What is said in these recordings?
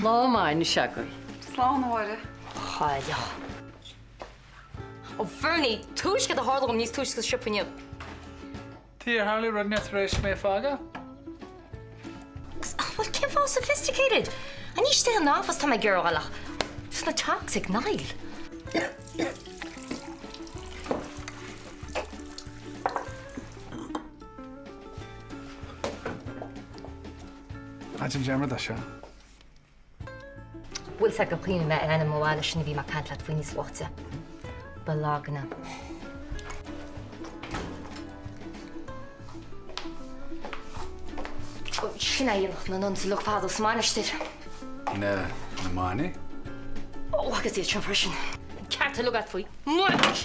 Lá maith anois agaibh. Slán, a Mháire. Chailleach. Ó Bhernie, túisce a tharla dhom níos túisce sa siopa inniu. Tí ar tharla rud inteacht tar éis mé a fágáil? Bhuel, cén fáth sophisticated? An istigh in office tá mé ag iarraidh a dhul ach sna talks ag Niall. Ná déan dearmad as seo. Bhfuil 's agat gur chuimhnigh mé ar ainm an bhaile sin a bhí mé ag caint leat faoi níos luaithe. Bologna. Sin é a dhéanfadh na nuns uilig fadó sa mainistir. Na na manaigh? Ó, agus iad sin freisin. An ceart uilig agat faoi. Muis!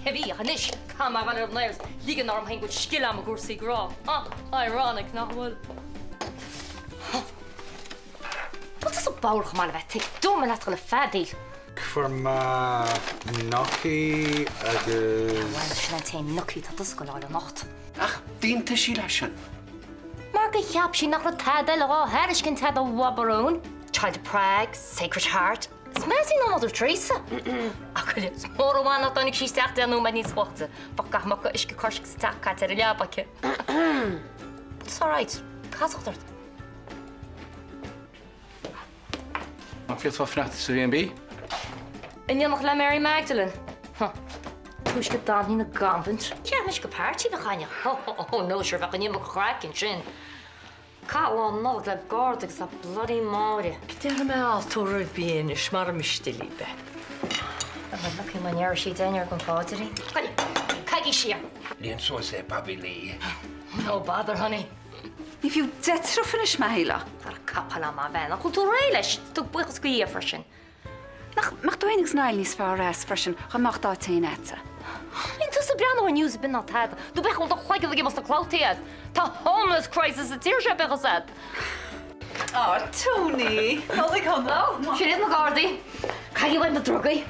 Cé bhí ach anois, caithfidh mé a dhul ar an aer is ligean orm féin go bhfuil scil agam i gcúrsaí grá. Ah, ironic, nach bhfuil? Bhfuil tusa bodhar chomh maith le bheith thick? Dúirt mé leat dhul ag feadaíl. Fuair mé gnocchi agus. Bhuel, sin an t-aon gnocchi atá tusa ag goil a fháil anocht. Ach d'aontaigh sí leis sin. Mar gur cheap sí nach raibh tada eile dhá thairiscint a'd, a bhobarún. Child of Prague, Sacred Heart, is measa í ná Mother Teresa. Ach is mór an mhaith nach dtáinig sí isteach 10 nóiméad níos luaithe. Bheadh gach muca uisce coisricthe sa teach caite ar an leaba aici. But it's alright. Casacht ort. An bhféadfá fanacht sa B&B? In éineacht le Mary Magdalene? Huh. Túisce d'fhanfainn i gconvent. Cheap mise gur party a bheadh againne. Oh no, sure bheadh an iomarca craic ansin. Caith lá Nollag le Garda agus le bloody Máire. Déarfaidh mé alt úr roimh bia anois, mara miste libh é. Bhuel, look, má ndéarfaidh sí dinnéar don pháidrín. Caigí siar! Líon suas é, Bobby Lee. No bother, honey. Ní fiú 10 triuf anois mé a shílfeá. Ar capall am a bhean, nach bhfuil tú réidh leis? Tug buíochas go Dhia freisin. Nach mbeadh tú fhéin agus Niall níos fearr as freisin dá mbeadh d'áit fhéin a'dsa? Níl tusa ag breathnú ar news ar bith ná tada. Nó bheadh do chloigeann ag imeacht sna clabhtaí a'd. Tá homeless crisis sa tír seo, bheadh fhios a'd. Á, Tony! Nollaig shona! Ó, sin iad na Gardaí. Caithfidh uaim na drugaí.